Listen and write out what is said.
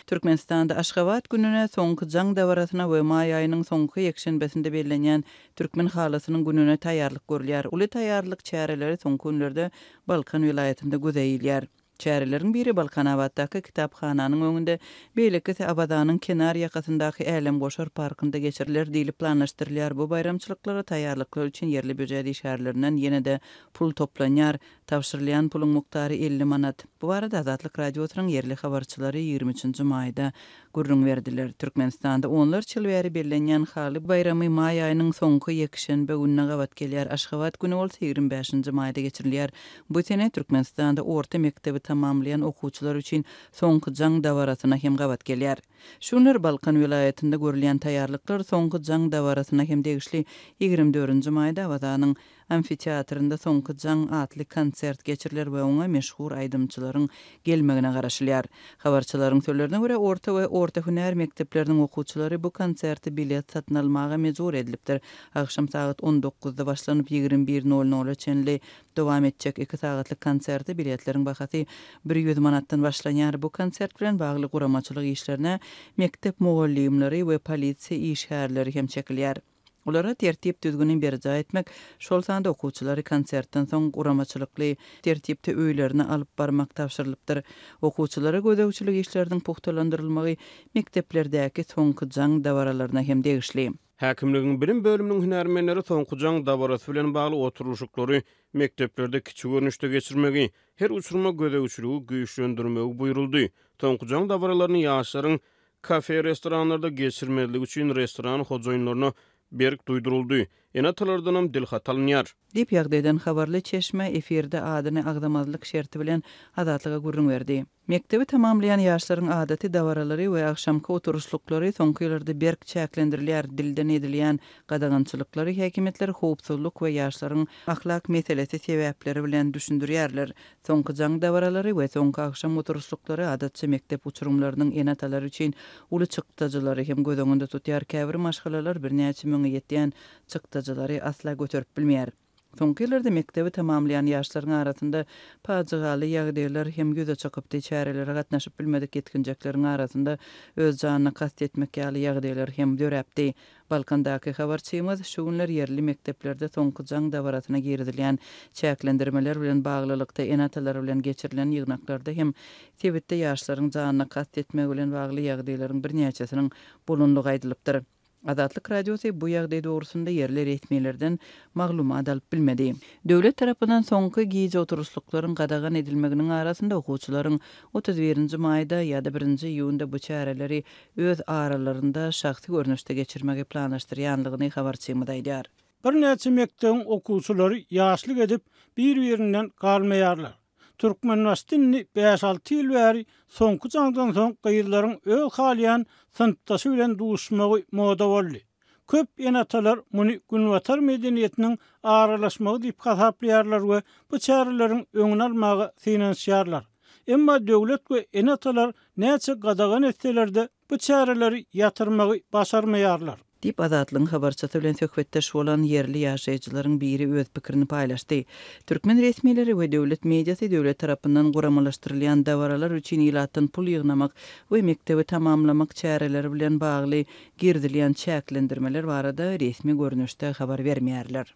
Türkmenistanda Aşgabat gününe, Soňky jaň dabarasyna we maý aýynyň soňky ýekşenbesinde bellenýän Türkmen halysynyň gününe taýýarlyk görülýär. Uly taýýarlyk çäreleri soňky günlerde Balkan welaýatynda göze ilýär. Çäreleriň biri Balkanabatdaky kitaphananyň öňünde, beýlekisi Awazanyň kenar ýakasyndaky Älemgoşar parkynda geçiriler diýlip planlaşdyrylýar. Bu baýramçylyklara taýýarlyklar üçin ýerli býujet işgärlerinden ýene-de pul toplanýar. Tabşyrylýan puluň mukdary 50 manat. Bu barada Azatlyk Radiosynyň ýerli habarçylary 23 nji maýda gürrüň berdiler. Türkmenistanda onlarça ýyl bäri bellenýän Haly baýramy maý aýynyň soňky ýekşenbe gününe gabat gelýär. Aşgabat güni bolsa 25 nji maýda geçirilýär. Bu sene Türkmenistanda orta mekdebi tamamlaýan okuwçylar üçin Soňky jaň dabarasyna hem gabat gelýär. Şu günler Balkan welaýatynda görülýän taýýarlyklar Soňky jaň dabarasyna hem degişli. 24 nji maýda Awazanyň Amfiteatrynda Soňky jaň atly konsert geçiriler we oňa meşhur aýdymçylaryň gelmegine garaşylýar. Habarçylaryň sözlerine görä, orta we orta hünär mekdepleriniň okuwçylary bu konserte bilet satyn almaga mejbur edilipdir. Agşam sagat on dokuzda başlanyp, 21 nol nola çenli dowam etjek iki sagatlyk konserte biletleriň bahasy 100 manatdan başlanýar. Bu konsert bilen bagly guramaçylyk işlerine mekdep mugallymlary we polisiýa işgärleri hem çekilýär. Olara tertip-düzgüni berjaý etmek, şol sanda okuwçylary konsertden soň guramaçylykly tertipde öýlerine alyp barmak tabşyrylypdyr. Okuwçylara gözegçilik işleriniň pugtalandyrylmagy mekdeplerdäki Soňky jaň dabaralaryna hem degişli. Häkimligiň bilim bölüminiň hünärmenleri Soňky jaň dabarasy bilen bagly oturylyşyklary mekdeplerde kiçi görnüşde geçirmegi, her uçuryma gözegçiligi güýçlendirmegi buýruldy. Soňky jaň dabaralaryny ýaşlaryň Kafe-restoranlarda geçirmezlik üçin restoran hojaýynlaryna berk duýduryldy. Ene-atalardanam dilhat alynýar. Diýip, ýagdaýdan habarly çeşme efirde adyny agzamazlyk şerti bilen Azatlyga gürrüň berdi. Mekdebi tamamlaýan ýaşlaryň adaty dabaralary we agşamky oturyşlyklary soňky ýyllarda berk çäklendirilýär, dilden edilýän gadagançylyklary häkimiýetler howpsuzlyk we ýaşlaryň ahlak meselesi sebäpleri bilen düşündirýärler. Soňky jaň dabaralary we soňky agşam oturyşlyklary adatça mekdep uçurymlarynyň ene-atalary üçin uly çykdajylary hem göz öňünde tutýar. Käbir maşgalalar birnäçe müňe ýetýän çykdajylary asla göterip bilmeýär. Soňky ýyllarda mekdebi tamamlaýan ýaşlaryň arasynda pajygaly ýagdaýlar hem ýüze çykypdy. Çärelere gatnaşyp bilmedik ýetginjekleriň arasynda öz janyna kast etmek ýaly ýagdaýlar hem döräpdi. Balkandaky habarçymyz şu günler ýerli mekdeplerde soňky jaň dabarasyna girizilýän çäklendirmeler bilen baglylykda ene-atalar bilen geçirilen ýygnaklarda hem sebitde ýaşlaryň janyna kast etmegi bilen bagly ýagdaýlaryň birnäçesiniň bolandygy aýdylypdyr. Azatlyk Radiosy bu ýagdaý dogrusynda ýerli resmilerden maglumat alyp bilmedi. Döwlet tarapyndan soňky gije oturyşlyklaryň gadagan edilmeginiň arasynda okuwçylaryň 31 maýda ýa-da birinji iýunda bu çäreleri öz aralarynda şahsy görnüşde geçirmegi planlaşdyrýanlygyny habarçymyz aýdýar. Birnäçe mekdebiň okuwçylary ýaşlyk edip, bir-birinden galmaýarlar. Türkmenbaşyda indi bäş-alty ýyl bäri soňky jaňdan soň gyzlaryň öz halaýan synpdaşy bilen duşuşmagy moda boldy. Köp ene-atalar muny günbatar medeniýetiniň aralaşmagy diýip hasaplaýarlar we bu çäreleriň öňüni almaga synanyşýarlar. Emma döwlet we ene-atalar näçe gadagan etseler-de, bu çäreleri ýatyrmagy başarmaýarlar. Diýip, Azatlygyň habarçysy bilen söhbetdeş bolan ýerli ýaşaýjylaryň biri öz pikirini paýlaşdy. Türkmen resmileri we döwlet mediasy döwlet tarapyndan guramalaşdyrylýan dabaralar üçin ilatdan pul ýygnamak we mekdebi tamamlamak çäreleri bilen bagly girizilýän çäklendirmeler barada resmi görnüşde habar bermeýärler.